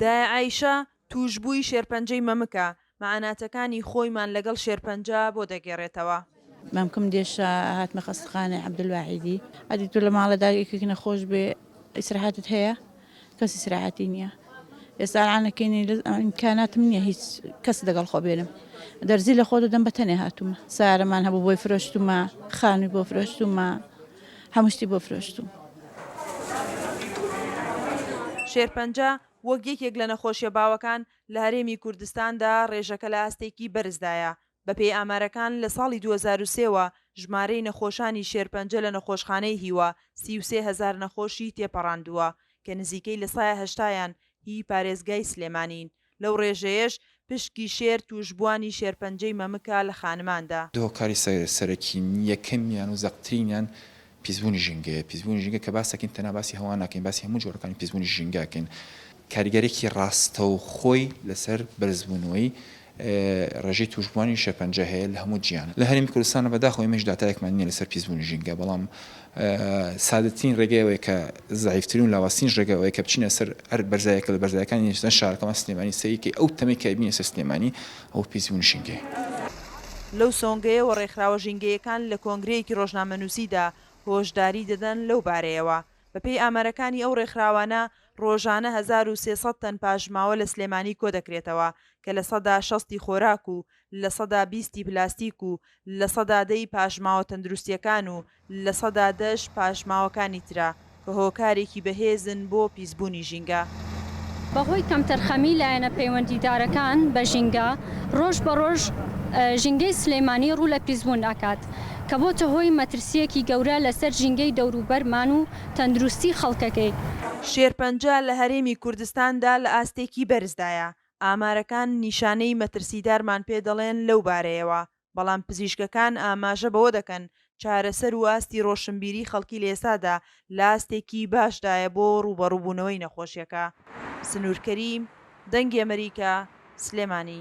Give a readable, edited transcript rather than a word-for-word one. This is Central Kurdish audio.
دایە عایشە تووشبووی شێرپەنجەی مەمکە، مەعاناتەکانی خۆیمان لەگەڵ شێرپەنجە بۆ دەگێڕێتەوە. مەمکم دێشا هاتمە خەستەخانەی عەبدولواحیدی. ئەدی تۆ لە ماڵێ یەکێک نەخۆش بێ ئیسراحەتت هەیە؟ کەس ئیسراحەتی نییە. ئێستا ئەلعانەکەینی ئیمکاناتم نییە هیچ کەس لەگەڵ خۆ بێنم. دەرزی لە خۆ دەدەم بە تەنێ هاتوومە. سارەمان هەبوو بۆی فرۆشتوومە، خانووی بۆ فرۆشتوومە، هەموو شتی بۆ فرۆشتووم. شێرپەنجە وەک یەکێک لە نەخۆشیە باوەکان لە هەرێمی کوردستاندا ڕێژەکە لە ئاستێکی بەرزدایە، بەپێی ئامارەکان لە ساڵی 2003 وە ژمارەی نەخۆشانی شێرپەنجە لە نەخۆشخانەی هیوا 33 هەزار نەخۆشی تێپەڕاندووە کە نزیکەی لە سایە هەشتایان هی پارێزگای سلێمانین، لەو ڕێژەیەش پشکی شێر تووشبووانی شێرپەنجەی مەمکە لە خانماندا. دوو هۆکاری سەرەکین، یەکەمیان و زەقترینیان پیسبوونی ژینگەیە، پیسبوونی ژینگە کە باس دەکەین تەنها باسی هەوا ناکەین، باسی هەموو جۆرەکانی پیسبوونی ژینگە ئەکەین، کاریگەریی ڕاستەوخۆی لەسەر بەرزبوونەوەی ڕێژەی تووشبووانی شێرپەنجە هەیە لە هەموو جیهان. لە هەرێمی کوردستانە بەداخەوە ئێمە هیچ داتایەکمان نییە لەسەر پیسبوونی ژینگە، بەڵام سادەترین ڕێگەی ئەوەیە کە زەعیفترین و لاوازترینش ڕێگە ئەوەیە کە بچینە سەر هەر بەرزایەکە لە بەرزایەکانی سەر شارەکەمان سلێمانی سەیری کەی ئەو تەمەی کە ئەیبینە سەر سلێمانی ئەوە پیسبوونی ژینگەیە. لەو سۆنگەیەوە ڕێکخراوە ژینگەیەکان لە کۆنگرەیەکی ڕۆژنامەنووسیدا هۆشداری دەدەن لەو بارەیەوە. بەپێی ئامارەکانی ئەو ڕێکخراوانە ڕۆژانە 1300 تەن پاشماوە لە سلێمانی کۆدەکرێتەوە کە 60% ی خۆراک و 20% ی پلاستیک و 10% ی پاشماوە تەندروستییەکان و 10% ش پاشماوەکانی ترە کە هۆکارێکی بەهێزن بۆ پیسبوونی ژینگە. بەهۆی کەمتەرخەمی لایەنە پەیوەندیدارەکان بە ژینگە، ڕۆژ بە ڕۆژ ژینگەی سلێمانی ڕوو لە پیسبوون ئەکات، کە بۆتە هۆی مەترسییەکی گەورە لەسەر ژینگەی دەوروبەرمان و تەندروستی خەڵکەکەی. شێرپەنجە لە هەرێمی کوردستاندا لە ئاستێکی بەرزدایە، ئامارەکان نیشانەی مەترسیدارمان پێدەڵێن لەو بارەیەوە، بەڵام پزیشکەکان ئاماژە بەوە دەکەن چارەسەر و ئاستی ڕۆشنبیری خەڵکی لە ئێستادا لە ئاستێکی باشدایە بۆ ڕووبەڕووبوونەوەی نەخۆشیەکە. سنوور کەریم، دەنگی ئەمەریکا، سلێمانی.